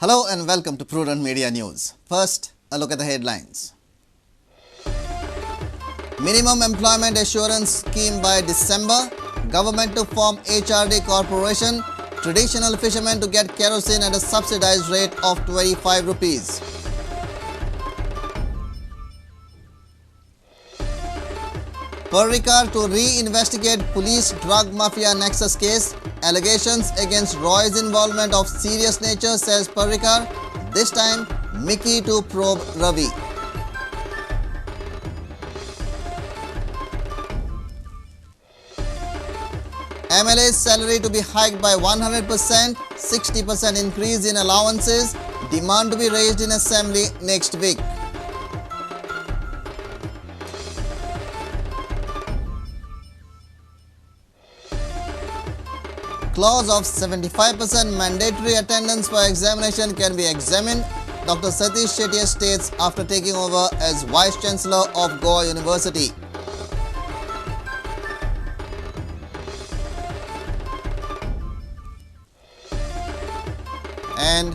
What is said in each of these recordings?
Hello and welcome to Prudent Media News. First, a look at the headlines. Minimum Employment Assurance Scheme by December. Government to form HRD Corporation. Traditional fishermen to get kerosene at a subsidized rate of 25 rupees. Parrikar to re-investigate police drug mafia nexus case. Allegations against Roy's involvement of serious nature, says Parrikar. This time, Mickey to probe Ravi. MLA's salary to be hiked by 100%, 60% increase in allowances, demand to be raised in assembly next week. Clause of 75% mandatory attendance for examination can be examined, Dr. Satish Shetty states after taking over as Vice Chancellor of Goa University. And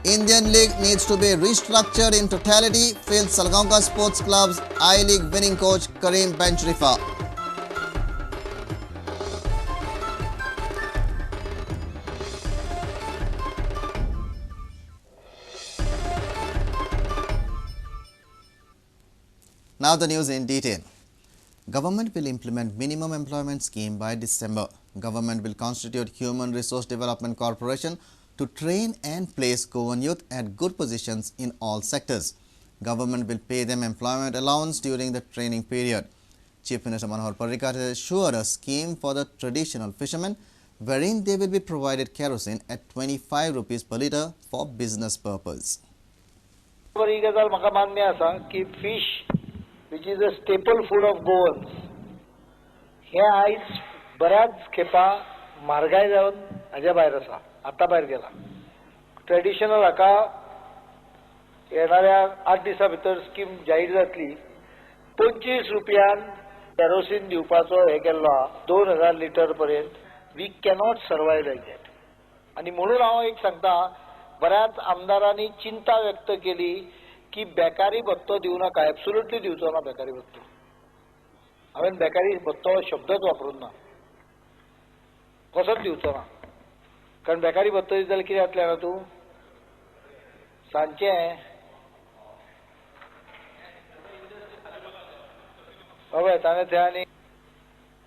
Indian League needs to be restructured in totality, feels Salgaonkar Sports Club's I-League winning coach Karim Bencherifa. Now the news in detail. Government will implement minimum employment scheme by December. Government will constitute Human Resource Development Corporation to train and place Goan youth at good positions in all sectors. Government will pay them employment allowance during the training period. Chief Minister Manohar Parrikar has assured a scheme for the traditional fishermen wherein they will be provided kerosene at 25 rupees per litre for business purpose. Fish, which is a staple food of Goans, हे आयज बऱ्याच खेपा म्हारगाय जावन हाज्या भायर आसा, आतां भायर गेला. ट्रेडिशनल हाका येणाऱ्या 8 दिसां भितर स्कीम जाहीर जातली. 25 रुपयान केरोसीन दिवपाचो हे केल्लो आहा 2000 लिटर पर्यंत. We cannot survive like that. आनी म्हणून हांव एक सांगता, बऱ्याच आमदारांनी चिंता व्यक्त केली की बेकारी भत्तो दिवं नाका. एब्सोल्युटली दिवचो ना बेकारी भत्तो. हांवें बेकारी भत्तो शब्दच वापरूंक ना, कसोच दिवचो ना. कारण बेकारी भत्तो दिता जाल्यार कितें जातलें जाणा तूं? सांजचें हय ताणें थंय. आनी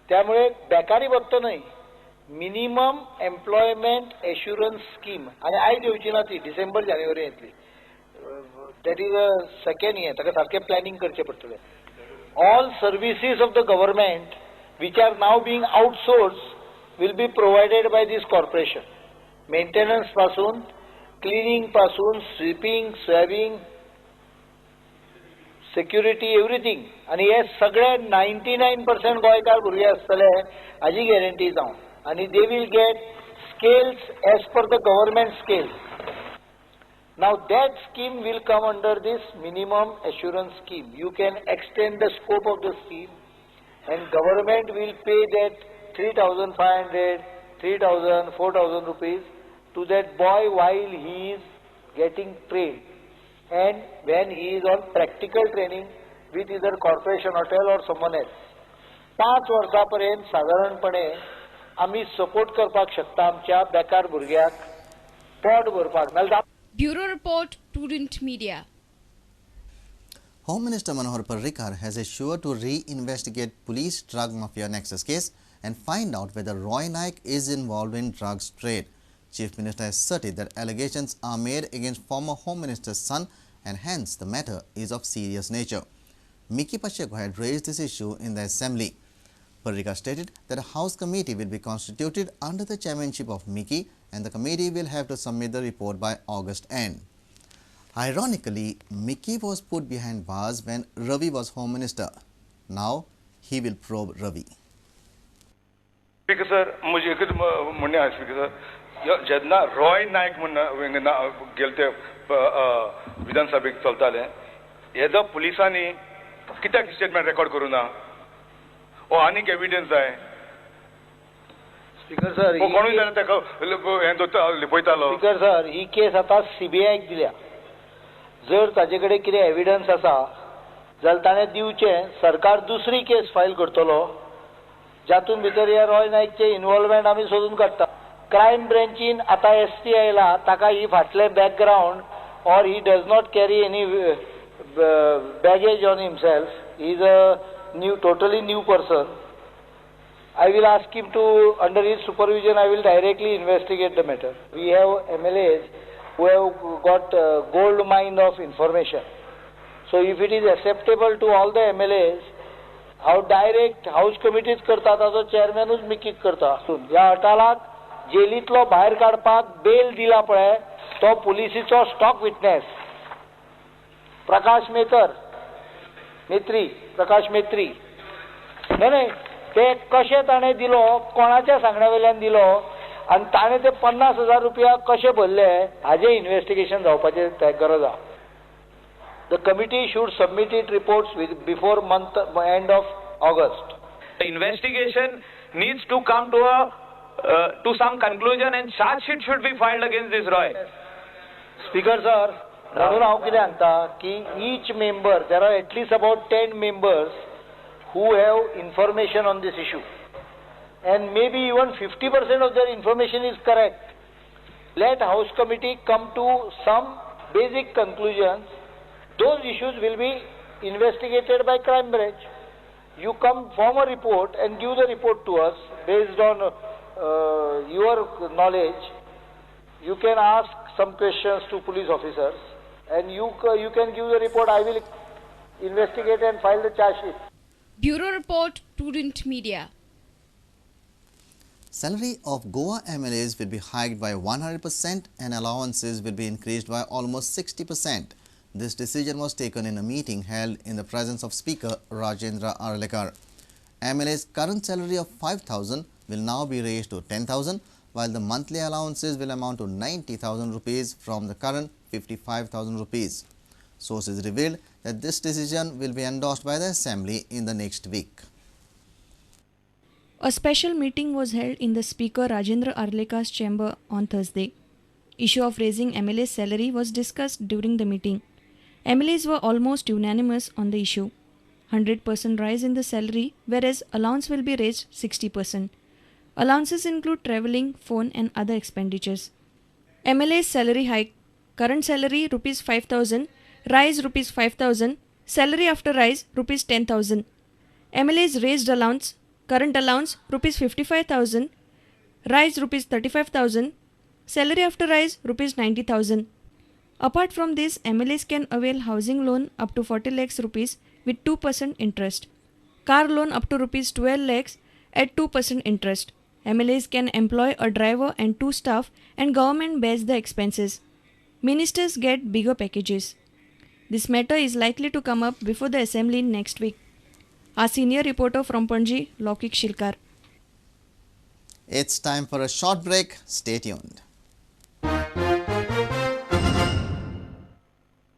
त्यामुळे बेकारी भत्तो न्हय, मिनिमम एम्प्लॉयमेंट एश्युरन्स स्कीम. आनी आयज येवची ना ती, डिसेंबर जानेवारी येतली. That is a second year. ताका सारकें प्लॅनिंग करचें पडटलें. All services of the government which are now being outsourced will be provided by this corporation. Maintenance पासून, क्लिनिंग पासून, स्वीपिंग, स्वॅबिंग, सेक्युरिटी, एवरीथींग. आनी हे सगळे 99% गोंयकार भुरगे आसतले हाजी गॅरंटी जावं. आनी they will get scales as per the government scale. Now that scheme will come under this minimum assurance scheme. You can extend the scope of the scheme and government will pay that 3,500, 3,000, 4,000 rupees to that boy while he is getting trained and when he is on practical training with either corporation hotel or someone else. 5 वर्सां पर्यंत सादारणपणे आमी support करपाक शकता आमच्या बेकार भुरग्याक पोट भरपाक. नाल्यार. Bureau Report, Prudent Media. Home Minister Manohar Parrikar has assured to re-investigate police drug mafia nexus case and find out whether Roy Naik is involved in drugs trade. Chief Minister asserted that allegations are made against former Home Minister's son and hence the matter is of serious nature. Mickey Pacheco had raised this issue in the assembly. Parrikar stated that a House committee will be constituted under the chairmanship of Mickey and the committee will have to submit the report by August end. Ironically, Mickey was put behind bars when Ravi was Home Minister. Now, he will probe Ravi. Speaker sir, मुझे एक म्हणणें आहा speaker sir, जेन्ना रॉय नायक म्हण गेले ते विधानसभेक चलताले, हेजो पुलिसांनी कित्याक स्टेटमेंट रेकॉर्ड करूं ना? ओ आनीक एविडन्स जाय. स्पीकर सर, कोणूय जाल्यार ताका हें दवरता, लिपयतालो. स्पीकर सर, ही केस आतां सीबीआयक दिल्या. जर ताजे कडेन कितें एविडन्स आसा जाल्यार ताणें दिवचें. सरकार दुसरी केस फायल करतलो जातून भितर ह्या रॉय नायकचें इन्वॉल्वमेंट आमी सोदून काडटा. क्रायम ब्रँचीन आतां एस पी आयला, ताका ही फाटलें background or he does not carry any baggage on himself. He is a new, totally new person. I will ask him to, under his supervision, I will directly investigate the matter. We have MLAs who have got gold mine of information. So if it is acceptable to all the MLAs, हांव direct house कमिटीच करता, ताजो चेअरमॅनूच मिकीक करता. ह्या अटालाक जेलींतलो भायर काडपाक बेल दिला पळय, तो पुलिसीचो स्टॉक विटनेस प्रकाश मेतर मेत्री, प्रकाश मेत्री. न्हय न्हय, ते कशें ताणें दिलो, कोणाच्या सांगण्या वयल्यान दिलो आनी ताणें ते 50,000 रुपया कशे भरले हाजें इन्वेस्टिगेशन जावपाचें गरज आसा. The committee should submit its reports before month end of August. The investigation needs to come to some conclusion and charge sheet should be filed against this Roy. Speaker sir, म्हणून हांव कितें सांगता की each member, there are at least about 10 members who have information on this issue, and maybe even 50% of their information is correct. Let House Committee come to some basic conclusions. Those issues will be investigated by crime branch. You come form a report and give the report to us based on your knowledge. You can ask some questions to police officers and you can give the report. I will investigate and file the charge sheet. Bureau Report, Prudent Media. Salary of Goa MLAs will be hiked by 100% and allowances will be increased by almost 60%. This decision was taken in a meeting held in the presence of Speaker Rajendra Arlekar. MLA's current salary of 5,000 will now be raised to 10,000, while the monthly allowances will amount to 90,000 rupees from the current 55,000 rupees. Sources revealed that this decision will be endorsed by the Assembly in the next week. A special meeting was held in the Speaker Rajendra Arlekar's chamber on Thursday. Issue of raising MLA's salary was discussed during the meeting. MLAs were almost unanimous on the issue. 100% rise in the salary, whereas allowance will be raised 60%. Allowances include travelling, phone and other expenditures. MLA's salary hike, current salary Rs 5,000, rise Rs 5,000, salary after rise Rs 10,000. MLA's raised allowance, current allowance Rs 55,000, rise Rs 35,000, salary after rise Rs 90,000. Apart from this, MLAs can avail housing loan up to 40 lakhs rupees with 2% interest, car loan up to Rs 12 lakhs at 2% interest. MLAs can employ a driver and 2 staff and government bears the expenses. Ministers get bigger packages. This matter is likely to come up before the assembly next week. Our senior reporter from Panji, Lokik Shilkar. It's time for a short break. Stay tuned.